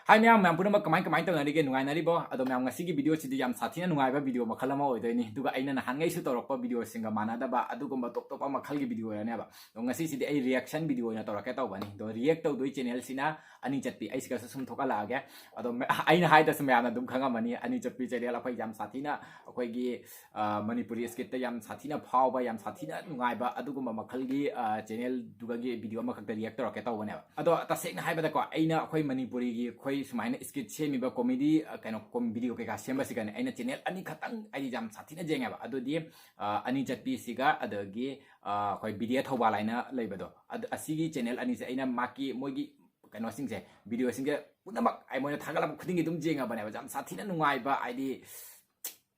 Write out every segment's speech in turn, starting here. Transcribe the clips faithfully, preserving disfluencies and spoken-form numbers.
ꯍꯥꯏ ꯃꯌꯥꯝ, ꯃꯌꯥꯝ ꯄꯨꯝꯅꯃꯛ ꯀꯃꯥꯏ, ꯀꯃꯥꯏꯅ ꯇꯧꯅꯔꯤꯒꯦ? ꯅꯨꯡꯉꯥꯏꯅꯔꯤꯕꯣ? ꯑꯗꯣ ꯃꯌꯥꯝ, ꯉꯁꯤꯒꯤ video ꯁꯤꯗꯤ ꯌꯥꯝ ꯁꯥꯊꯤꯅ ꯅꯨꯡꯉꯥꯏꯕ video ꯃꯈꯜ ꯑꯃ ꯑꯣꯏꯗꯣꯏꯅꯤ꯫ ꯑꯗꯨꯒ ꯑꯩꯅ ꯅꯍꯥꯟꯉꯩꯁꯨ ꯇꯧꯔꯛꯄ video ꯁꯤꯡꯒ ꯃꯥꯟꯅꯗꯕ ꯑꯗꯨꯒꯨꯝꯕ top top ꯃꯈꯜꯒꯤ video ꯑꯣꯏꯔꯅꯦꯕ꯫ ꯑꯗꯣ ꯉꯁꯤꯁꯤꯗꯤ ꯑꯩ reaction video ꯑꯣꯏꯅ ꯇꯧꯔꯛꯀꯦ ꯇꯧꯕꯅꯤ꯫ ꯑꯗꯣ react ꯇꯧꯗꯣꯏ channel ꯁꯤꯅ ꯑꯅꯤ ꯆꯠꯄꯤ꯫ ꯑꯩ ꯁꯤꯒꯁꯨ ꯁꯨꯝ ꯊꯣꯛꯍꯜꯂꯛꯑꯒꯦ꯫ ꯑꯗꯣ ꯃ-, ꯑꯩꯅ ꯍꯥꯏꯗ꯭ꯔꯁꯨ ꯃꯌꯥꯝꯅ ꯑꯗꯨꯝ ꯈꯪꯉꯝꯃꯅꯤ, ꯑꯅꯤ ꯆꯠꯄꯤ channel ꯑꯩꯈꯣꯏ ꯌꯥꯝ ꯁꯥꯊꯤꯅ ꯑꯩꯈꯣꯏꯒꯤ ꯑ, ꯃꯅꯤꯄꯨꯔꯤ skit ꯇ ꯌꯥꯝ ꯁꯥꯊꯤꯅ ꯐꯥꯎꯕ, ꯌꯥꯝ ꯁꯥꯊꯤꯅ ꯅꯨꯡꯉꯥꯏꯕ ꯑꯗꯨꯒꯨꯝꯕ ꯃꯈꯜꯒꯤ, ꯑ, channel ꯗꯨꯒꯒꯤ video ꯑꯃꯈꯛꯇ react ꯇꯧꯔꯛꯀꯦ ꯇꯧꯕꯅꯦꯕ꯫ ꯑꯗꯣ ꯇꯁꯦꯡꯅ ꯍꯥꯏꯕꯗꯀꯣ, ꯑꯩꯅ ꯑꯩꯈꯣꯏ ꯃꯅꯤꯄꯨꯔꯤꯒꯤ ꯑꯩꯈꯣꯏ ꯁꯨꯃꯥꯏꯅ skit ꯁꯦꯝꯃꯤꯕ comedy, ꯑ, ꯀꯩꯅꯣ, com-, video ꯀꯩꯀꯥ ꯁꯦꯝꯕꯁꯤꯒꯅꯦ, ꯑꯩꯅ channel ꯑꯅꯤꯈꯛꯇꯪ ꯑꯩꯗꯤ ꯌꯥꯝ ꯁꯥꯊꯤꯅ ꯌꯦꯡꯉꯦꯕ꯫ ꯑꯗꯨꯗꯤ, ꯑ, ꯑꯅꯤ ꯆꯠꯄꯤꯁꯤꯒ ꯑꯗꯒꯤ, ꯑ, ꯑꯩꯈꯣꯏ ꯕꯤꯗꯤꯌꯥ ꯊꯧꯕꯥꯜ ꯍꯥꯏꯅ ꯂꯩꯕꯗꯣ, ꯑꯗꯨ, ꯑꯁꯤꯒꯤ channel ꯑꯅꯤꯁꯦ ꯑꯩꯅ ꯃꯥꯒꯤ, ꯃꯣꯏꯒꯤ ꯀꯩꯅꯣꯁꯤꯡꯁꯦ, video ꯁꯤꯡꯁꯦ ꯄꯨꯝꯅꯃꯛ ꯑꯩ ꯃꯣꯏꯅ ꯊꯥꯒꯠꯂꯛꯄ ꯈꯨꯗꯤꯡꯒꯤ ꯑꯗꯨꯝ ꯌꯦꯡꯉꯕꯅꯦꯕ꯫ ꯌꯥꯝ ꯁꯥꯊꯤꯅ ꯅꯨꯡꯉꯥꯏꯕ, ꯍꯥꯏꯗꯤ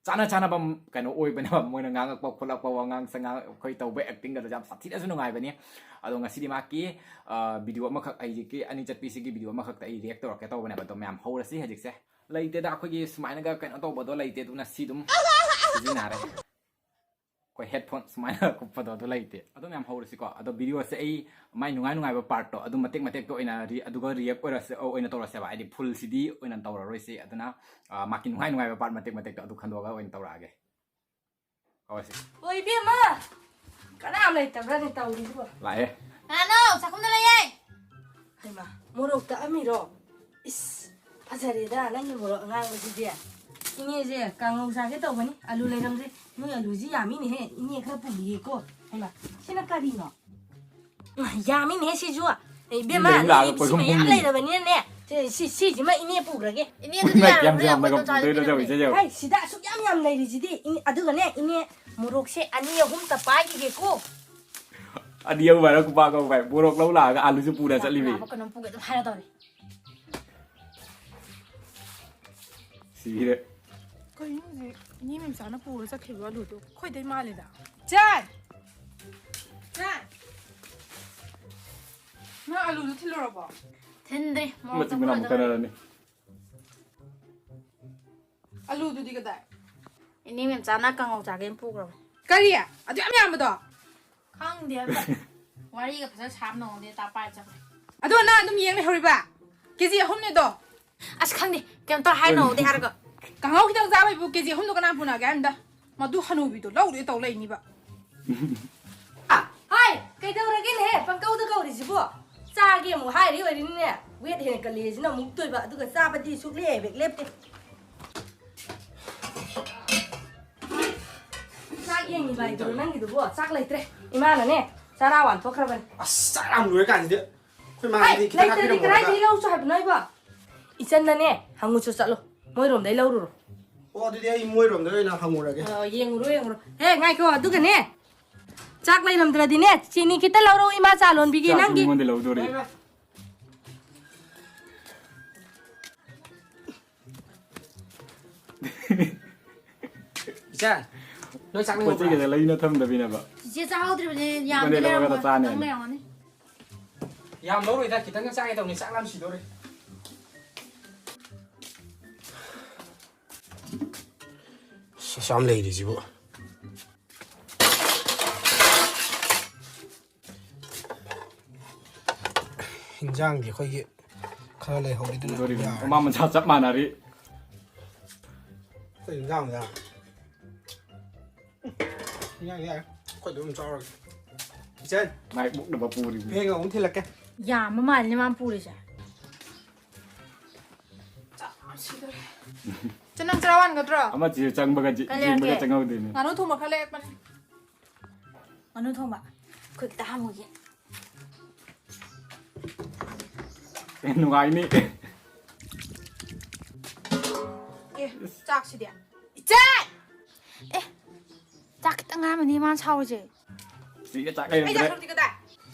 ꯆꯥꯅ ꯆꯥꯅꯕ ꯀꯩꯅꯣ ꯑꯣꯏꯕꯅꯦꯕ, ꯃꯣꯏꯅ ꯉꯥꯡꯉꯛꯄ ꯈꯣꯠꯂꯛꯄ, ꯋꯥꯉꯥꯡ ꯁꯉꯥꯡ, ꯑꯩꯈꯣꯏ ꯇꯧꯕ acting ꯒꯗꯣ ꯌꯥꯝ ꯁꯥꯊꯤꯅꯁꯨ ꯅꯨꯡꯉꯥꯏꯕꯅꯤ꯫ ꯑꯗꯣ ꯉꯁꯤꯗꯤ ꯃꯍꯥꯛꯀꯤ, ꯑ, video ꯑꯃꯈꯛ, ꯑꯩꯒꯤ ꯑꯅꯤ ꯆꯠꯄꯤꯁꯤꯒꯤ video ꯑꯃꯈꯛꯇ ꯑꯩ react ꯇꯧꯔꯛꯀꯦ ꯇꯧꯕꯅꯦꯕ꯫ ꯑꯗꯣ ꯃꯌꯥꯝ ꯍꯧꯔꯁꯤ ꯍꯧꯖꯤꯛꯁꯦ꯫ ꯂꯩꯇꯦꯗ, ꯑꯩꯈꯣꯏꯒꯤ ꯁꯨꯃꯥꯏꯅꯒ ꯀꯩꯅꯣ ꯇꯧꯕꯗꯣ ꯂꯩꯇꯦ, ꯑꯗꯨꯅ ꯁꯤ ꯑꯗꯨꯝ ꯁꯤꯖꯤꯟꯅꯔꯦ꯫ ꯑꯩꯈꯣꯏ headphone ꯁꯨꯃꯥꯏꯅ ꯀꯨꯞꯄꯗꯣ ꯑꯗꯨ ꯂꯩꯇꯦ꯫ ꯑꯗꯣ ꯃꯌꯥꯝ ꯍꯧꯔꯁꯤꯀꯣ꯫ ꯑꯗꯣ video ꯁꯦ ꯑꯩ ꯃꯥꯏ ꯅꯨꯡꯉꯥꯏ ꯅꯨꯡꯉꯥꯏꯕ part ꯇꯣ ꯑꯗꯨ ꯃꯇꯦꯛ ꯃꯇꯦꯛꯇꯣ ꯑꯣꯏꯅ ꯔꯤ-, ꯑꯗꯨꯒ react ꯑꯣꯏꯔꯁꯦ, ꯑꯣꯏꯅ ꯇꯧꯔꯁꯦꯕ꯫ ꯍꯥꯏꯗꯤ full ꯁꯤꯗꯤ ꯑꯣꯏꯅ ꯇꯧꯔꯔꯣꯏꯁꯤ꯫ ꯑꯗꯨꯅ, ꯑ, ꯃꯥꯒꯤ ꯅꯨꯡꯉꯥꯏ ꯅꯨꯡꯉꯥꯏꯕ part ꯃꯇꯦꯛ ꯃꯇꯦꯛꯇꯣ ꯑꯗꯨ ꯈꯟꯗꯣꯛꯑꯒ ꯑꯣꯏꯅ ꯇꯧꯔꯛꯑꯒꯦ꯫ ꯍꯧꯔꯁꯤ꯫ ꯑꯣ, ꯏꯕꯦꯝꯃ! ꯀꯅꯥꯝ ꯂꯩꯇꯕ꯭ꯔꯥꯅꯦ ꯇꯧꯔꯤꯁꯤꯕꯣ? ꯂꯥꯛꯑꯦ꯫ ꯀꯅꯥꯅꯣ? ꯆꯥꯛꯈꯨꯝꯗ ꯂꯩꯌꯦ꯫ ꯍꯩꯃꯥ, ꯃꯣꯔꯣꯛ ꯇꯛꯑꯝꯃꯤꯔꯣ? ꯏꯁ, ꯐꯖꯔꯦꯗ ꯅꯪꯒꯤ ꯃꯣꯔꯣꯛ ꯑꯉꯥꯡꯕꯁꯤꯗꯤ꯫ ꯏꯅꯦꯁꯦ ꯀꯥꯡꯉꯧ ꯆꯥꯒꯦ ꯇꯧꯕꯅꯤ, ꯑꯂꯨ ꯂꯩꯔꯝꯗ꯭ꯔꯦ꯫ ꯅꯣꯏ ꯑꯂꯨꯁꯤ ꯌꯥꯝꯃꯤꯅꯦꯍꯦ, ꯏꯅꯦ ꯈꯔ ꯄꯨꯈꯤꯒꯦꯀꯣ꯫ ꯍꯩꯃꯥ, ꯁꯤꯅ ꯀꯔꯤꯅꯣ? ꯏꯃꯥ, ꯌꯥꯝꯃꯤꯅꯦꯍꯦ ꯁꯤꯁꯨ꯫ ꯏꯕꯦꯝꯃ, ꯏꯅꯦ ꯂꯥꯛꯑꯒ ꯅꯣꯏꯒꯤꯗꯤ ꯁꯤ ꯀꯣꯏꯍꯨꯝ ꯃꯌꯥꯝ ꯍꯨꯝꯃꯤꯅꯦ꯫ ꯂꯩꯔꯕꯅꯤꯅꯅꯦ꯫ ꯁꯤ, ꯁꯤ, ꯁꯤꯁꯤꯃ ꯏꯅꯦ ꯄꯨꯈ꯭ꯔꯒꯦ꯫ ꯏꯅꯦ, ꯑꯗꯨꯗꯤ ꯏꯃꯥ, ꯀꯌꯥꯝ ꯌꯥꯔꯔꯣꯏ, ꯌꯥꯝꯅꯒ ꯑꯩꯈꯣꯏ ꯄꯨꯗꯣꯏꯅꯣ ꯆꯥꯗꯣꯏꯅꯦ꯫ ꯇꯧꯔꯤꯁꯦ, ꯌꯦꯡꯉꯣ꯫ ꯍꯩ, ꯁꯤꯗ ꯑꯁꯨꯛ ꯌꯥꯝ ꯌꯥꯝ ꯂꯩꯔꯤꯁꯤꯗꯤ꯫ ꯏꯅꯦ, ꯑꯗꯨꯒꯅꯦ, ꯏꯅꯦ, ꯃꯣꯔꯣꯛꯁꯦ ꯑꯅꯤ ꯑꯍꯨꯝꯇ ꯄꯥꯏꯈꯤꯒꯦꯀꯣ꯫ ꯑꯅꯤ ꯑꯍꯨꯝ ꯍꯥꯏꯔ ꯈꯨꯄꯥꯛ ꯀꯧ ꯚꯥꯏ꯫ ꯃꯣꯔꯣꯛ ꯂꯧ ꯂꯥꯛꯑꯒ ꯑꯥꯂꯨꯁꯨ ꯄꯨꯔ ꯆꯠꯂꯤꯃꯤ꯫ ꯂꯥꯛꯄ ꯀꯩꯅꯣꯝ ꯄꯨꯒꯦ ꯑꯗꯨꯝ ꯍꯥꯏꯔ ꯇꯧꯔꯦ꯫ ꯁꯤꯔꯦ꯫ ꯀꯩꯅꯣ ꯍꯧꯖꯤꯛ ꯏꯅꯦ ꯃꯦꯝꯆꯥꯅ ꯄꯨꯔ ꯆꯠꯈꯤꯕ ꯑꯂꯨꯗꯣ? ꯑꯩꯈꯣꯏꯗꯩ ꯃꯥꯜꯂꯤꯗ꯫ ꯆꯥꯏ! ꯆꯥꯏ! ꯅꯪ ꯑꯂꯨꯗꯣ ꯊꯤꯜꯂꯨꯔꯕꯣ? ꯊꯤꯟꯗ꯭ꯔꯤ꯫ ꯃꯣꯔꯣꯛ ꯃꯆꯤꯟ ꯃꯅꯥꯎ ꯆꯥꯐꯝ ꯃꯨꯛꯈꯟꯅꯔꯅꯤ꯫ ꯑꯂꯨꯗꯨꯗꯤ ꯀꯗꯥꯏ? ꯏꯅꯦ ꯃꯦꯝꯆꯥꯅ ꯀꯥꯡꯉꯧ ꯆꯥꯒꯦꯅ ꯄꯨꯈ꯭ꯔꯕꯅꯦ꯫ ꯀꯔꯤ? ꯑꯗꯨ ꯌꯥꯝ ꯌꯥꯝꯕꯗꯣ? ꯈꯪꯗꯦ ꯑꯝꯇ꯫ ꯋꯥꯔꯤꯒ ꯐꯖꯅ ꯁꯥꯕ ꯅꯪꯍꯧꯗꯦ, ꯇꯥ ꯄꯥꯏ ꯆꯠꯈ꯭ꯔꯦ꯫ ꯑꯗꯣ ꯅꯪ ꯑꯗꯨꯝ ꯌꯦꯡ ꯂꯩꯍꯧꯔꯤꯕ? ꯀꯦ ꯖꯤ ꯑꯍꯨꯝꯅꯦꯗꯣ꯫ ꯑꯁ, ꯈꯪꯗꯦ, ꯀꯩꯝꯇ ꯍꯥꯏꯅꯧꯗꯦ ꯍꯥꯏꯔꯒ꯫ ꯀꯥꯡꯍꯧ ꯈꯤꯇꯪ ꯆꯥꯕꯩꯕꯨ ꯀꯦꯖꯤ ꯑꯍꯨꯝꯗꯣ ꯀꯅꯥ ꯄꯨꯅꯒꯦ ꯍꯥꯏꯕꯅꯤꯗ? ꯃꯗꯨ ꯍꯅꯨꯕꯤꯗꯣ ꯂꯧꯔꯦ ꯇꯧ ꯂꯩꯅꯤꯕ꯫ ꯍꯥꯏ, ꯀꯩꯗꯧꯔꯒꯦꯅꯦꯍꯦ? ꯄꯪꯀꯧꯗ ꯀꯧꯔꯤꯁꯤꯕꯣ? ꯆꯥꯒꯦ ꯑꯃꯨꯛ ꯍꯥꯏꯔꯤ ꯑꯣꯏꯔꯤꯅꯤꯅꯦ꯫ ꯋꯦꯠ ꯍꯦꯟꯒꯠꯂꯦꯁꯤꯅ ꯑꯃꯨꯛ ꯇꯣꯏꯕ, ꯑꯗꯨꯒ ꯆꯥꯕꯗꯤ ꯁꯨꯛꯂꯦꯞ ꯍꯦꯛ ꯂꯦꯞꯇꯦ꯫ ꯆꯥꯛ ꯌꯦꯡꯉꯤꯕ ꯍꯥꯏꯗꯨꯔꯣ ꯅꯪꯒꯤꯗꯨꯕꯣ? ꯆꯥꯛ ꯂꯩꯇ꯭ꯔꯦ꯫ ꯏꯃꯥꯅꯅꯦ, ꯆꯔꯥ ꯋꯥꯟꯊꯣꯛꯈ꯭ꯕꯅꯤ꯫ ꯑꯁ, ꯆꯥꯛ ꯌꯥꯝ ꯂꯣꯏꯔ ꯀꯥꯟꯁꯤꯗ꯫ ꯑꯩꯈꯣꯏ ꯍꯩ, ꯃꯥꯒꯤꯗꯤ ꯈꯤꯇꯪ ꯂꯩꯇ꯭ꯔꯗꯤ ꯍꯥꯞꯄꯤꯔꯝꯃꯣ ꯀꯗꯥꯏꯗꯒꯤ ꯍꯥꯏꯕ꯫ ꯂꯧꯁꯨ ꯍꯥꯏꯕꯅꯣ ꯑꯩꯕꯣ? ꯏꯆꯟꯗꯅꯦ, ꯍꯪꯉꯨꯆꯣ ꯆꯠꯂꯣ꯫ ꯃꯣꯏꯔꯣꯝꯗꯩ ꯂꯧꯔꯨꯔꯣ꯫ ꯑꯣ, ꯑꯗꯨꯗꯤ ꯑꯩ ꯃꯣꯏꯔꯣꯝꯗ ꯑꯣꯏꯅ ꯍꯪꯉꯨꯔꯒꯦ꯫ ꯑ, ꯌꯦꯡꯉꯨꯔꯣ, ꯌꯦꯡꯉꯨꯔꯣ꯫ ꯍꯦ, ꯉꯥꯏꯈꯣ, ꯑꯗꯨꯒꯅꯦ, ꯆꯥꯛ ꯂꯩꯔꯝꯗ꯭ꯔꯗꯤꯅꯦ, ꯆꯤꯅꯤ ꯈꯤꯇ ꯂꯧꯔꯛꯑꯣ, ꯏꯃꯥ ꯆꯥ ꯂꯣꯟꯕꯤꯒꯦ ꯆꯥꯛꯇꯤ ꯅꯪꯒꯤ꯫ ꯃꯤꯉꯣꯟꯗ ꯂꯧꯗꯣꯔꯤ꯫ ꯏꯃꯥ, ꯏꯃꯥ꯫ ꯏꯆꯥ, ꯅꯣꯏ ꯆꯥꯛ ꯄꯣꯠ ꯆꯩ ꯂꯩꯍꯧꯕ꯭ꯔꯥ? ꯈꯛꯇ ꯂꯩꯅ ꯊꯝꯗꯕꯤꯅꯕ꯫ ꯆꯤꯆꯦ ꯆꯥꯍꯧꯗ꯭ꯔꯤꯕꯅꯦ, ꯌꯥꯝꯗꯤ ꯃꯅꯦ ꯂꯧꯔꯒ ꯂꯩꯔꯝꯃꯣꯏ꯫ ꯆꯥꯅꯦꯅ꯫ ꯅꯪ ꯂꯩꯔꯝꯒꯅꯤ꯫ ꯌꯥꯝ ꯂꯧꯔꯣꯏꯗ, ꯈꯤꯇꯪꯒ ꯆꯥꯒꯦ ꯇꯧꯅꯤ, ꯆꯥꯛ ꯂꯥꯝ ꯁꯤꯗꯣꯔꯦ꯫ ꯑꯁ, ꯑꯁꯨꯛ ꯌꯥꯝ ꯂꯩꯔꯤꯁꯤꯕꯨ꯫ ꯏꯟꯖꯥꯡꯗꯤ ꯑꯩꯈꯣꯏꯒꯤ ꯈꯔ ꯂꯩꯍꯧꯔꯤꯗꯨꯅ ꯌꯥꯔꯦ꯫ ꯃꯃꯥ ꯃꯆꯥ ꯆꯞ ꯃꯥꯟꯅꯔꯤ꯫ ꯑꯩꯈꯣꯏ ꯏꯟꯖꯥꯡꯗ ꯏꯟꯖꯥꯡꯗꯤ ꯌꯥꯔꯦ꯫ ꯑꯩꯈꯣꯏ ꯑꯗꯨꯝ ꯆꯥꯔꯒꯦ꯫ ꯏꯆꯟ, ꯃꯥꯏ ꯃꯨꯛꯅꯕ ꯄꯨꯔꯤꯕꯅꯤ꯫ ꯐꯦꯡꯒ ꯑꯃꯨꯛ ꯊꯤꯜꯂꯛꯀꯦ꯫ ꯌꯥꯝꯕ ꯃꯥꯜꯂꯤꯅꯦ ꯃꯥꯅ ꯄꯨꯔꯤꯁꯦ꯫ ꯆꯥꯛ ꯌꯥꯝ ꯁꯤꯗꯣꯔꯦ꯫ ꯆꯦ, ꯅꯪ ꯆꯔꯥ ꯋꯥꯟꯒꯗ꯭ꯔꯣ? ꯑꯃ ꯆꯦ ꯆꯪꯕꯒ ꯆꯦ-, ꯀꯩ ꯂꯩꯔꯒꯦ? ꯌꯦꯡꯕꯒ ꯆꯪꯍꯧꯗꯦꯅꯦ꯫ ꯉꯥꯅꯨ ꯊꯣꯡꯕ ꯈꯔ ꯂꯩꯔꯛꯄꯅꯦ꯫ ꯉꯥꯅꯨ ꯊꯣꯡꯕ? ꯑꯩꯈꯣꯏ ꯈꯤꯇ ꯍꯥꯝꯃꯨꯒꯦ꯫ ꯑꯦ, ꯅꯨꯡꯉꯥꯏꯅꯤ꯫ ꯑꯦ, ꯆꯥꯛꯁꯤꯗꯤ? ꯏꯆꯦ! ꯑꯦ, ꯆꯥꯛ ꯈꯤꯇꯪ ꯉꯥꯏꯔꯝꯃꯅꯤ ꯃꯥꯅ ꯁꯥꯎꯔꯤꯁꯦ꯫ ꯁꯤꯒ ꯆꯥꯛ ꯑꯩ ꯂꯩꯔꯝꯗ꯭ꯔꯦ꯫ ꯆꯥꯛ ꯈꯤꯇꯪ ꯀꯗꯥꯏ?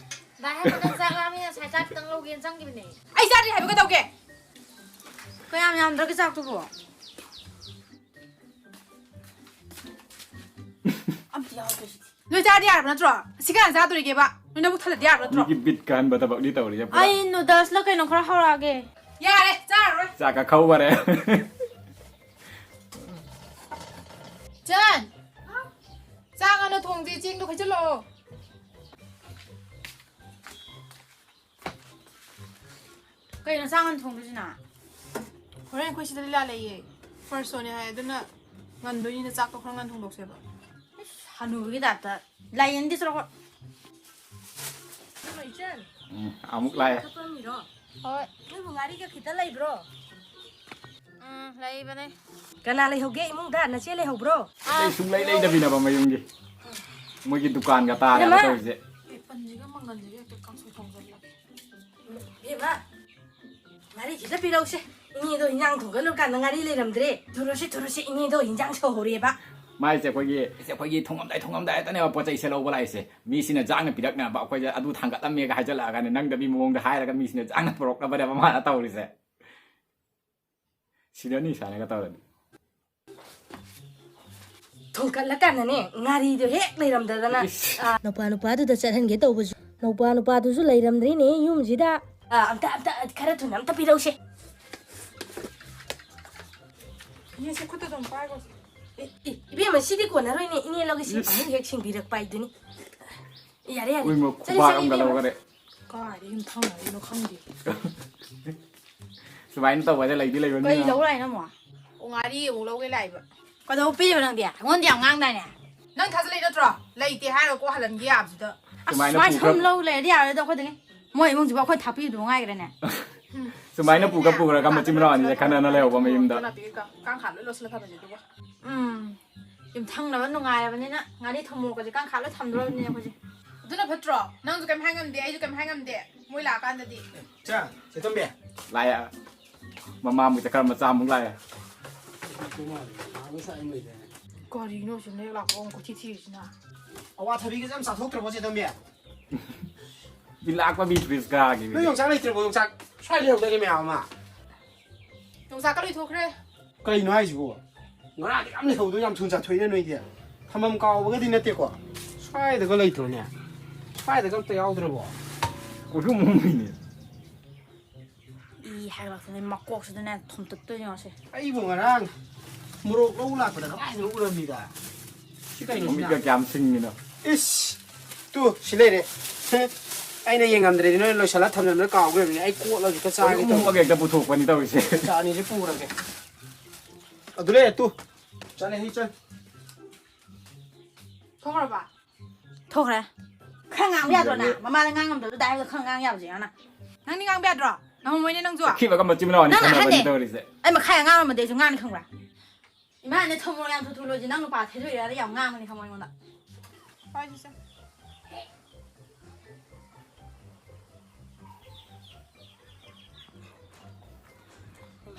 ꯚꯥꯏ, ꯍꯥꯏꯕ ꯅꯪ ꯆꯥꯛ ꯂꯥꯝꯃꯤꯅ ꯉꯁꯥꯏ ꯆꯥꯛ ꯈꯤꯇꯪ ꯂꯧꯒꯦꯅ ꯆꯪꯈꯤꯕꯅꯦ꯫ ꯑꯩ ꯆꯥꯗ꯭ꯔꯤ ꯍꯥꯏꯕ ꯀꯩꯗꯧꯒꯦ? ꯀꯌꯥꯝ ꯌꯥꯝꯗ꯭ꯔꯒꯦ ꯆꯥꯛꯇꯨꯕꯣ? ꯑꯝꯇ ꯌꯥꯎꯗ꯭ꯔꯦ ꯁꯤꯗꯤ꯫ ꯅꯣꯏ ꯆꯥꯗꯤ ꯌꯥꯔꯕ ꯅꯠꯇ꯭ꯔꯣ? ꯑꯁꯤ ꯀꯅꯥ ꯆꯥꯗꯣꯔꯤꯒꯦꯕ? ꯅꯣꯏ ꯅꯕꯨꯛ ꯊꯜꯂꯗꯤ ꯌꯥꯔꯕ ꯅꯠꯇ꯭ꯔꯣ? ꯃꯤꯒꯤ ꯕꯤꯠ ꯀꯥꯍꯟꯕ ꯊꯕꯛꯅꯤ ꯇꯧꯔꯤꯁꯦ ꯄꯨꯔꯥ꯫ ꯑꯩ ꯅꯨꯗꯜꯁꯂ ꯀꯩꯅꯣ ꯈꯔ ꯍꯧꯔꯛꯑꯒꯦ꯫ ꯌꯥꯔꯦ, ꯆꯥꯔꯔꯣꯏ꯫ ꯆꯥꯛ ꯀꯥꯈꯧꯕꯔꯦ꯫ ꯆꯟ! ꯆꯥꯛ ꯉꯟꯅ ꯊꯣꯡꯁꯦ, ꯆꯦꯡꯗꯣ ꯈꯩꯆꯜꯂꯛꯑꯣ꯫ ꯀꯩꯅꯣ ꯆꯥꯛ ꯉꯟꯅ ꯊꯣꯡꯗꯣꯏꯁꯤꯅ? ꯍꯣꯔꯦꯟ ꯑꯩꯈꯣꯏ ꯁꯤꯗ ꯂꯤꯂꯥ ꯂꯩꯌꯦ꯫ ꯐꯥꯔꯁ ꯁꯣꯅꯦ ꯍꯥꯏ, ꯑꯗꯨꯅ ꯉꯟꯗꯣꯏꯅꯤꯅ ꯆꯥꯛꯇꯣ ꯈꯔ ꯉꯟ ꯊꯣꯡꯗꯣꯛꯁꯦꯕ꯫ ꯏꯁ, ꯍꯅꯨꯕꯒꯤ ꯇꯥꯏꯞꯇ꯫ ꯂꯥꯏꯌꯦꯟꯗꯤ ꯆꯠꯂꯣ꯫ ꯀꯩꯅꯣ ꯏꯆꯟ? ꯎꯝ, ꯑꯃꯨꯛ ꯂꯥꯛꯑꯦ꯫ ꯆꯠꯄ ꯃꯤꯔꯣ? ꯍꯣꯏ꯫ ꯅꯣꯏꯕꯨ ꯉꯥꯔꯤꯒ ꯈꯤꯇ ꯂꯩꯕ꯭ꯔꯣ? ꯎꯝ, ꯂꯩꯕꯅꯦ꯫ ꯀꯅꯥ ꯂꯩꯍꯧꯒꯦ ꯏꯃꯨꯡꯗ? ꯅꯆꯦ ꯂꯩꯍꯧꯕ꯭ꯔꯣ? ꯑꯩ ꯁꯨꯡꯂꯩ ꯂꯩꯗꯕꯤꯅꯦꯕ ꯃꯌꯨꯝꯒꯤ꯫ ꯃꯣꯏꯒꯤ ꯗꯨꯀꯥꯟꯒ ꯇꯥꯔꯦꯕ ꯏꯃꯥ! ꯇꯧꯔꯤꯁꯦ꯫ ꯑꯦ, ꯄꯟꯁꯤꯒ ꯃꯪꯒꯟꯁꯤꯒ ꯍꯦꯛꯇ ꯀꯥꯡꯁꯣꯏ ꯊꯣꯡꯖꯜꯂꯒꯦ꯫ ꯏꯕꯦꯝꯃ, ꯉꯥꯔꯤ ꯈꯤꯇ ꯄꯤꯔꯧꯁꯦ꯫ ꯏꯅꯦꯗꯣ ꯏꯟꯖꯥꯡ ꯊꯣꯡꯒꯠꯂꯨꯔꯀꯥꯟꯗ ꯉꯥꯔꯤ ꯂꯩꯔꯝꯗ꯭ꯔꯦ꯫ ꯊꯨꯔꯣꯁꯦ, ꯊꯨꯔꯣꯁꯦ, ꯏꯅꯦꯗꯣ ꯏꯟꯖꯥꯡ ꯁꯧꯍꯧꯔꯦꯕ꯫ ꯃꯥꯏꯁꯦ ꯑꯩꯈꯣꯏꯒꯤ, ꯑꯩꯈꯣꯏꯒꯤ ꯊꯣꯡꯉꯝꯗꯥꯏ, ꯊꯣꯡꯉꯝꯗꯥꯏ ꯍꯦꯛꯇꯅꯦꯕ ꯄꯣꯠ ꯆꯩꯁꯦ ꯂꯧꯕ ꯂꯥꯛꯏꯁꯦ꯫ ꯃꯤꯁꯤꯅ ꯖꯥꯡꯅ ꯄꯤꯔꯛꯅꯕ ꯑꯩꯈꯣꯏꯁꯦ ꯑꯗꯨ ꯊꯥꯡꯒꯠꯂꯝꯃꯦꯒ ꯍꯥꯏꯖꯜꯂꯛꯑꯒꯅꯦ, ꯅꯪꯗꯕꯤ ꯃꯑꯣꯡꯗ ꯍꯥꯏꯔꯒ ꯃꯤꯁꯤꯅ ꯖꯥꯡꯅ ꯄꯨꯔꯛꯅꯕꯅꯦꯕ ꯃꯥꯅ ꯇꯧꯔꯤꯁꯦ꯫ ꯁꯤꯔꯅꯤ ꯁꯥꯏꯅꯒ ꯇꯧꯔꯗꯤ꯫ ꯊꯣꯡꯀꯠꯂꯀꯥꯟꯗꯅꯦ, ꯉꯥꯔꯤꯗꯣ ꯍꯦꯛ ꯂꯩꯔꯝꯗꯗꯅ, ꯏꯁ꯫ ꯑ, ꯅꯧꯄꯥ ꯅꯨꯄꯥꯗꯨꯗ ꯆꯠꯍꯟꯒꯦ ꯇꯧꯕꯁꯨ, ꯅꯧꯄꯥ ꯅꯨꯄꯥꯗꯨꯁꯨ ꯂꯩꯔꯝꯗ꯭ꯔꯤꯅꯦ ꯌꯨꯝꯁꯤꯗ꯫ ꯑ, ꯑꯝꯇ, ꯑꯝꯇ, ꯈꯔ ꯊꯨꯅ ꯑꯝꯇ ꯄꯤꯔꯧꯁꯦ꯫ ꯏꯅꯦꯁꯦ ꯈꯨꯠꯇ ꯑꯗꯨꯝ ꯄꯥꯏꯒꯣ꯫ ꯏ-, ꯏ-, ꯏꯕꯦꯝꯃ, ꯁꯤꯗꯤ ꯀꯣꯟꯅꯔꯣꯏꯅꯦ, ꯏꯅꯦ ꯂꯧꯒꯦ, ꯁꯤ ꯏꯁ꯫ ꯑꯃꯨꯛ ꯍꯦꯛ ꯁꯤꯡꯕꯤꯔꯛꯄ ꯍꯥꯏꯗꯨꯅꯤ꯫ ꯌꯥꯔꯦ, ꯌꯥꯔꯦ꯫ ꯎꯏꯃ, ꯆꯠꯂꯁꯤ, ꯈꯨꯕꯥꯛ ꯑꯝꯗ ꯏꯕꯦꯝꯃ꯫ ꯂꯧꯈꯔꯦ꯫ ꯀꯥꯏꯗ ꯌꯨꯝ ꯊꯪꯅꯔꯤꯅꯣ ꯈꯪꯗꯦ꯫ ꯁꯨꯃꯥꯏꯅ ꯇꯧꯕꯗ ꯂꯩꯗꯤ ꯂꯩꯕꯅꯤ꯫ ꯀꯩ ꯂꯧ ꯂꯥꯛꯏꯅꯣ ꯑꯃꯨꯛ? ꯑꯣ, ꯉꯥꯔꯤ ꯑꯃꯨꯛ ꯂꯧꯒꯦ ꯂꯥꯛꯏꯕ꯫ ꯀꯩꯗꯧꯕ ꯄꯤꯔꯤꯕ ꯅꯪꯗꯤ? ꯑꯩꯉꯣꯟꯗ ꯌꯥꯝ ꯉꯥꯡꯗꯥꯏꯅꯦ? ꯅꯪ ꯊꯥꯖꯜꯂꯛꯏ ꯅꯠꯇ꯭ꯔꯣ? ꯂꯩꯇꯦ ꯍꯥꯏꯔꯒ ꯀꯣꯛ ꯍꯜꯍꯟꯒꯦ ꯌꯥꯕꯁꯤꯗ꯫ ꯑꯁ, ꯁꯨꯃꯥꯏꯅ ꯁꯨꯃꯥꯏꯅ ꯄꯨꯈ꯭ꯔ- ꯁꯨꯝ ꯂꯧ ꯂꯩꯔꯗꯤ ꯌꯥꯔꯣꯏꯗ ꯑꯩꯈꯣꯏꯗꯒꯤ꯫ ꯃꯣꯏ ꯏꯃꯨꯡꯁꯤꯕꯨ ꯑꯩꯈꯣꯏ ꯊꯥꯛꯄꯤꯕꯗꯨ ꯉꯥꯏꯈ꯭ꯔꯦꯅꯦ꯫ ꯁꯨꯃꯥꯏꯅ ꯄꯨꯈ꯭ꯔ ꯄꯨꯈ꯭ꯔꯒ ꯃꯆꯤꯟ ꯃꯅꯥꯎ ꯑꯅꯤꯁꯦ ꯈꯟꯅꯅ ꯂꯩꯍꯧꯕ ꯃꯌꯨꯝꯗ꯫ ꯀꯥꯡꯈꯥ ꯂꯣꯏ ꯂꯣꯠꯁꯤꯜꯂ ꯊꯝꯃꯁꯦ ꯑꯗꯨꯒ꯫ ꯎꯝ꯫ ꯌꯨꯝꯊꯪꯅꯕ ꯅꯨꯡꯉꯥꯏꯔꯕꯅꯤꯅ ꯉꯥꯔꯤ ꯊꯝꯃꯣꯛꯀꯁꯦ ꯀꯥꯡꯈꯥ ꯂꯣꯏ ꯊꯝꯗꯣꯔꯕꯅꯤꯅꯦ ꯑꯩꯈꯣꯏꯁꯦ꯫ ꯑꯗꯨꯅ ꯐꯠꯇ꯭ꯔꯣ? ꯅꯪꯁꯨ ꯀꯩꯝ ꯍꯥꯏ ꯉꯝꯗꯦ, ꯑꯩꯁꯨ ꯀꯩꯝ ꯍꯥꯏ ꯉꯝꯗꯦ꯫ ꯃꯣꯏ ꯂꯥꯛꯑꯀꯥꯟꯗꯗꯤ꯫ ꯆꯥ, ꯆꯦ ꯇꯣꯝꯕꯤ꯫ ꯂꯥꯛꯑꯦ꯫ ꯃꯃꯥ ꯑꯃꯨꯛ ꯆꯀꯔ ꯃꯆꯥ ꯑꯃꯨꯛ ꯂꯥꯛꯑꯦ꯫ ꯀꯔꯤꯅꯣ ꯁꯤ ꯃꯌꯦꯛ ꯂꯥꯛꯄ ꯑꯃ ꯀꯣꯏꯊꯤ ꯊꯤꯔꯤꯁꯤꯅ? ꯑꯋꯥꯊꯕꯤꯒꯁꯦ ꯌꯥꯝ ꯆꯥꯊꯣꯛꯇ꯭ꯔꯕꯣ, ꯆꯦ ꯇꯣꯝꯕꯤ? ꯃꯤ ꯂꯥꯛꯄ ꯃꯤ ꯇꯨꯔꯤꯁ ꯀꯥꯒꯤ ꯅꯣꯏ ꯃꯤ꯫ ꯌꯣꯡꯆꯥꯛ ꯂꯩꯇ꯭ꯔꯕꯣ? ꯌꯣꯡꯆꯥꯛ ꯁ꯭ꯋꯥꯏ ꯂꯩꯍꯧꯗꯥꯏꯅꯦ ꯃꯌꯥꯝ ꯑꯃ? ꯌꯣꯡꯆꯥꯛꯀ ꯂꯣꯏꯊꯣꯛꯈ꯭ꯔꯦ꯫ ꯀꯩꯅꯣ ꯍꯥꯏꯁꯤꯕꯣ? ꯉꯔꯥꯡꯗꯤ ꯌꯥꯝ ꯂꯩꯍꯧꯗꯣ ꯌꯥꯝ ꯊꯨꯅ ꯆꯥꯊꯣꯛꯏꯅ ꯅꯣꯏꯗꯤ꯫ ꯊꯝꯐꯝ ꯀꯥꯎꯕꯒꯗꯤ ꯅꯠꯇꯦꯀꯣ? ꯁ꯭ꯋꯥꯏꯗꯒ ꯂꯩꯇ꯭ꯔꯣꯅꯦ? ꯁ꯭ꯋꯥꯏꯗꯒ ꯑꯝꯇ ꯌꯥꯎꯗ꯭ꯔꯕꯣ? ꯀꯣꯏꯍꯨꯝ ꯍꯨꯝꯃꯤꯅꯦ꯫ ꯏ ꯍꯥꯏꯒꯠꯂꯛꯇꯅ ꯃꯀꯣꯛꯁꯤꯗꯅꯦ ꯊꯣꯝꯇꯠꯇꯣꯏꯅꯦ ꯉꯁꯤ꯫ ꯑꯩꯕꯨ ꯉꯔꯥꯡ ꯃꯣꯔꯣꯛ ꯂꯧ ꯂꯥꯛꯄꯗ ꯀꯃꯥꯏꯅ ꯎꯔꯝꯃꯤꯗ? ꯁꯤ ꯀꯩꯅꯣ ꯁꯤꯅ? ꯃꯃꯤꯠꯀ ꯀꯌꯥꯝ ꯁꯤꯡꯉꯤꯅꯣ? ꯏꯁ! ꯇꯨ, ꯁꯤ ꯂꯩꯔꯦ꯫ ꯍꯦ꯫ ꯑꯩꯅ ꯌꯦꯡꯉꯝꯗ꯭ꯔꯗꯤ ꯅꯣꯏꯅ ꯂꯣꯏꯁꯤꯜꯂ ꯊꯝꯖꯟꯕꯗ ꯀꯥꯎꯈ꯭ꯔꯕꯅꯤ꯫ ꯑꯩ ꯀꯣꯠꯂꯒ ꯈꯤꯇ ꯆꯥꯒꯦ ꯇꯧꯕꯅꯤ꯫ ꯑꯃꯨꯛ ꯍꯦꯛꯇ ꯄꯨꯊꯣꯛꯄꯅꯤ ꯇꯧꯔꯤꯁꯦ꯫ ꯆꯥ ꯑꯅꯤꯁꯦ ꯄꯨꯔꯒꯦ꯫ ꯑꯗꯨ ꯂꯩꯔꯦ ꯇꯨ꯫ ꯆꯠꯂꯦ ꯍꯩ ꯆꯠ꯫ ꯊꯣꯛꯈ꯭ꯔꯕ? ꯊꯣꯛꯈ꯭ꯔꯦ꯫ ꯈꯔ ꯉꯥꯡꯕ ꯌꯥꯗ꯭ꯔꯣ ꯅꯪ? ꯃꯃꯥꯗ ꯉꯥꯡꯉꯝꯗꯕꯗꯨꯗ ꯍꯥꯏꯔꯒ ꯈꯔ ꯉꯥꯡ ꯌꯥꯕꯁꯦ ꯌꯥꯅ꯫ ꯅꯪꯗꯤ ꯉꯥꯡꯕ ꯌꯥꯗ꯭ꯔꯣ? ꯅꯪ ꯃꯣꯏꯅꯦ ꯅꯪꯁꯨ꯫ ꯆꯠꯈꯤꯕꯒ ꯃꯆꯤꯟ ꯃꯅꯥꯎ ꯑꯅꯤ ꯅꯪꯅ ꯈꯠꯅꯕꯅꯤ ꯑꯍꯟꯅꯦ꯫ ꯇꯧꯔꯤꯁꯦ꯫ ꯑꯩ ꯃꯈꯥꯏ ꯑꯉꯥꯡ ꯑꯃꯗꯤ ꯑꯩꯁꯨ ꯉꯥꯡꯅꯤ ꯈꯪꯕ꯭ꯔꯥ? ꯏꯃꯥꯅ ꯊꯝꯃꯣ ꯌꯥꯝ ꯊꯨ ꯊꯨ ꯂꯣꯏꯁꯤ꯫ ꯅꯪ ꯅꯨꯄꯥ ꯊꯤꯗꯣꯏꯔꯥ ꯌꯥꯝ ꯉꯥꯡꯕꯅꯤ ꯈꯪꯕ꯭ꯔꯥ ꯑꯩꯉꯣꯟꯗ? ꯍꯣꯏ ꯆꯤꯆꯦ꯫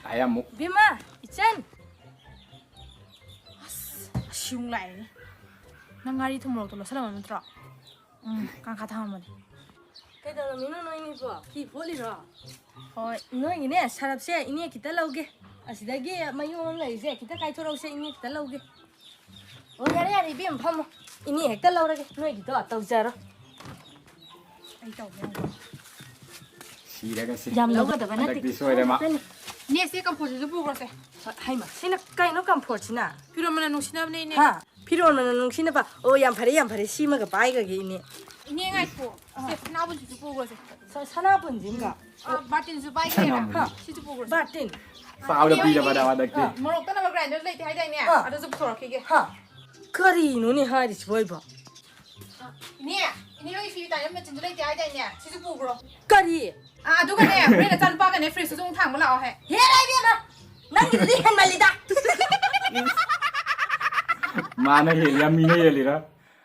ꯇꯥꯏ ꯑꯃꯨꯛ꯫ ꯕꯦꯝꯃ, ꯏꯆꯟ꯫ ꯑꯁ, ꯑꯁꯤꯃꯨꯛ ꯂꯥꯛꯑꯦꯅꯦ꯫ ꯅꯪ ꯉꯥꯔꯤ ꯊꯨꯝ ꯃꯣꯔꯣꯛꯇꯣ ꯂꯣꯠꯁꯜꯂꯝꯃꯕ ꯅꯠꯇ꯭ꯔꯣ? ꯎꯝ, ꯀꯥꯡꯈꯥ ꯊꯝꯃꯝꯕꯅꯦ꯫ ꯀꯩꯗꯧꯔꯝꯃꯤꯅꯣ ꯅꯣꯏꯅꯤꯕꯣ? ꯐꯤ ꯐꯣꯠꯂꯤꯔꯣ? ꯍꯣꯏ, ꯅꯣꯏꯒꯤꯅꯦ ꯁꯔꯞꯁꯦ ꯏꯅꯦ ꯈꯤꯇ ꯂꯧꯒꯦ꯫ ꯑꯁꯤꯗꯒꯤ ꯃꯌꯨꯝ ꯑꯃ ꯂꯩꯔꯤꯁꯦ ꯈꯤꯇ ꯀꯥꯏꯊꯣꯔꯛꯎꯁꯦ, ꯏꯅꯦ ꯈꯤꯇ ꯂꯧꯒꯦ꯫ ꯑꯣ, ꯌꯥꯔꯦ, ꯌꯥꯔꯦ, ꯏꯕꯦꯝꯃ, ꯐꯝꯃꯣ꯫ ꯏꯅꯦ ꯍꯦꯛꯇ ꯂꯧꯔꯒꯦ, ꯅꯣꯏꯒꯤꯗꯣ ꯇꯧꯖꯔꯣ꯫ ꯑꯩ ꯇꯧꯒꯦ ꯌꯦꯡꯉꯨꯀꯣ꯫ ꯁꯤꯔꯒ ꯁꯤ꯫ ꯌꯥꯝ ꯂꯧꯒꯗꯕ ꯅꯠꯇꯦ꯫ ꯍꯟꯗꯛꯇꯤ ꯁꯣꯏꯔꯦ ꯃꯥ꯫ ꯏꯅꯦ, ꯁꯤ ꯀꯝꯐꯣꯔꯠꯁꯤꯁꯨ ꯄꯨꯈ꯭ꯔꯣꯁꯦ꯫ ꯍꯩꯃꯥ, ꯁꯤꯅ ꯀꯩꯅꯣ ꯀꯝꯐꯣꯔꯠꯁꯤꯅ? ꯐꯤꯔꯣꯟ ꯃꯅꯝ ꯅꯨꯡꯁꯤꯅꯕꯅꯦ, ꯏꯅꯦ꯫ ꯍꯥ? ꯐꯤꯔꯣꯟ ꯃꯅꯝ ꯅꯨꯡꯁꯤꯅꯕ? ꯑꯣ, ꯌꯥꯝ ꯐꯔꯦ, ꯌꯥꯝ ꯐꯔꯦ, ꯁꯤꯃꯒ ꯄꯥꯏꯈ꯭ꯔꯒꯦ, ꯏꯅꯦ꯫ ꯏꯅꯦ, ꯉꯥꯏꯈꯣ꯫ ꯁꯦ, ꯁꯅꯥꯕꯨꯟꯁꯤꯁꯨ ꯄꯨꯈ꯭ꯔꯣꯁꯦ꯫ ꯁ-, ꯁꯅꯥꯕꯨꯟꯁꯤꯝꯒ? ꯑ, ꯕꯥꯔꯇꯤꯟꯁꯨ ꯄꯥꯏꯒꯦ꯫ ꯍꯥ? ꯁꯤꯁꯨ ꯄꯨꯈ꯭ꯔꯣꯁꯦ꯫ ꯕꯥꯔꯇꯤꯟ? ꯆꯥꯕꯗ ꯏꯅꯦ, ꯄꯤꯔꯕ ꯏꯅꯦ꯫ ꯅꯋꯥ ꯍꯟꯗꯛꯇꯤ꯫ ꯑ, ꯃꯣꯔꯣꯛ ꯇꯠꯅꯕ grinder ꯂꯩꯇꯦ ꯍꯥꯏꯗꯥꯏꯅꯦ? ꯑ꯫ ꯑꯗꯨꯁꯨ ꯄꯨꯊꯣꯔꯛꯈꯤꯒꯦ꯫ ꯍꯥ? ꯀꯔꯤꯅꯣꯅꯦ ꯍꯥꯏꯔꯤꯁꯤꯕꯣ ꯑꯩꯕꯣ? ꯏꯅꯦ, ꯏꯅꯦ ꯍꯣꯏꯒꯤ ꯐꯤ ꯇꯥꯏꯅꯕ ꯃꯦꯆꯤꯟꯗꯣ ꯂꯩꯇꯦ ꯍꯥꯏꯗꯥꯏꯅꯦ? ꯁꯤꯁꯨ ꯄꯨꯈ꯭ꯔꯣ꯫ ꯀꯔꯤ? ꯑ, ꯑꯗꯨꯒꯅꯦ, ꯍꯣꯔꯦꯟ ꯅꯆꯥꯅꯨꯄꯥꯒꯅꯦ fridgeꯇꯨꯁꯨ ꯑꯃꯨꯛ ꯊꯥꯡꯕ ꯂꯥꯛꯑꯣ ꯍꯦ꯫ ꯍꯦꯔꯥ ꯏꯕꯦꯝꯃ! ꯅꯪꯒꯤꯗꯨꯗꯤ ꯍꯦꯟꯃꯜꯂꯤꯗ! ꯃꯥꯅ ꯍꯦꯜꯂꯤꯔ, ꯃꯤꯅ ꯍꯦꯜꯂꯤꯔ?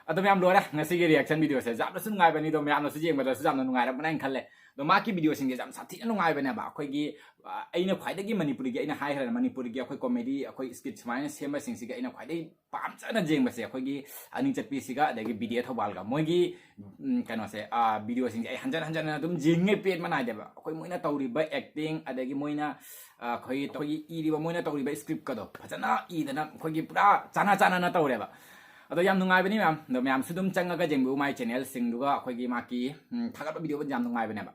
ꯑꯗꯣ ꯃꯌꯥꯝ ꯂꯣꯏꯔꯦ ꯉꯁꯤꯒꯤ reaction videoꯁꯦ꯫ ꯌꯥꯝꯅꯁꯨ ꯅꯨꯡꯉꯥꯏꯕꯅꯤ, ꯑꯗꯣ ꯃꯌꯥꯝꯅꯁꯨ ꯌꯦꯡꯕꯗꯁꯨ ꯌꯥꯝꯅ ꯅꯨꯡꯉꯥꯏꯔꯝꯒꯅꯤ ꯍꯥꯏꯅ ꯈꯜꯂꯦ꯫ ꯑꯗꯣ ꯃꯥꯒꯤ videoꯁꯤꯡꯁꯦ ꯌꯥꯝ ꯁꯥꯊꯤꯅ ꯅꯨꯡꯉꯥꯏꯕꯅꯦꯕ꯫ ꯑꯩꯈꯣꯏꯒꯤ, ꯑ, ꯑꯩꯅ ꯈ꯭ꯋꯥꯏꯗꯒꯤ ꯃꯅꯤꯄꯨꯔꯤꯒꯤ, ꯑꯩꯅ ꯍꯥꯏꯈ꯭ꯔꯦ, ꯃꯅꯤꯄꯨꯔꯤꯒꯤ ꯑꯩꯈꯣꯏ comedy, ꯑꯩꯈꯣꯏ skit ꯁꯨꯃꯥꯏꯅ ꯁꯦꯝꯕꯁꯤꯡꯁꯤꯒꯤ ꯑꯩꯅ ꯈ꯭ꯋꯥꯏꯗꯒꯤ ꯄꯥꯝꯖꯅ ꯌꯦꯡꯕꯁꯦ ꯑꯩꯈꯣꯏꯒꯤ ꯑꯅꯤ ꯆꯠꯄꯤꯁꯤꯒ ꯑꯗꯒꯤ ꯕꯤꯗ꯭ꯌꯥ ꯊꯧꯕꯥꯜꯒ꯫ ꯃꯣꯏꯒꯤ, ꯎꯝ, ꯀꯩꯅꯣꯁꯦ, ꯑ, videoꯁꯤꯡꯁꯦ ꯑꯩ ꯍꯟꯖꯟ ꯍꯟꯖꯟꯅ ꯑꯗꯨꯝ ꯌꯦꯡꯉꯦ, ꯄꯦꯟꯕ ꯅꯥꯏꯗꯦꯕ꯫ ꯑꯩꯈꯣꯏ ꯃꯣꯏꯅ ꯇꯧꯔꯤꯕ acting, ꯑꯗꯒꯤ ꯃꯣꯏꯅ, ꯑ, ꯑꯩꯈꯣꯏ, ꯑꯩꯈꯣꯏꯒꯤ ꯏꯔꯤꯕ, ꯃꯣꯏꯅ ꯇꯧꯔꯤꯕ scriptꯀꯗꯣ ꯐꯖꯅ ꯏꯗꯅ ꯑꯩꯈꯣꯏꯒꯤ ꯄꯨꯔꯥ ꯆꯥꯟꯅ ꯆꯥꯟꯅꯅ ꯇꯧꯔꯦꯕ꯫ ꯑꯗꯣ ꯌꯥꯝ ꯅꯨꯡꯉꯥꯏꯕꯅꯤ ꯃꯌꯥꯝ꯫ ꯑꯗꯣ ꯃꯌꯥꯝꯁꯨ ꯑꯗꯨꯝ ꯆꯪꯉꯒ ꯌꯦꯡꯕꯤꯌꯨ my channelꯁꯤꯡꯗꯨꯒ ꯑꯩꯈꯣꯏꯒꯤ ꯃꯥꯒꯤ, ꯎꯝ, ꯊꯥꯒꯠꯄ videoꯕꯨꯗꯤ ꯌꯥꯝ ꯅꯨꯡꯉꯥꯏꯕꯅꯦꯕ꯫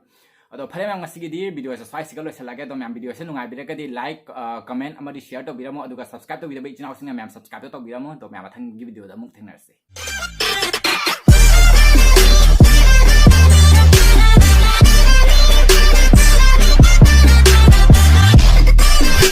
ꯑꯗꯣ ꯐꯔꯦ ꯃꯌꯥꯝ, ꯉꯁꯤꯒꯤꯗꯤ videoꯁꯦ ꯁ꯭ꯋꯥꯏꯁꯤꯒ ꯂꯣꯏꯁꯤꯜꯂꯒꯦ꯫ ꯑꯗꯣ ꯃꯌꯥꯝ videoꯁꯦ ꯅꯨꯡꯉꯥꯏꯕꯤꯔꯒꯗꯤ like, ꯑ, comment ꯑꯃꯗꯤ share ꯇꯧꯕꯤꯔꯝꯃꯣ꯫ ꯑꯗꯨꯒ subscribe ꯇꯧꯕꯤꯗꯕ ꯏꯆꯤꯟ ꯏꯅꯥꯎꯁꯤꯡꯅ ꯃꯌꯥꯝ subscribeꯇꯣ ꯇꯧꯕꯤꯔꯝꯃꯣ꯫ ꯑꯗꯣ ꯃꯌꯥꯝ ꯃꯊꯪꯒꯤ videoꯗ ꯑꯃꯨꯛ ꯊꯦꯡꯅꯔꯁꯤ꯫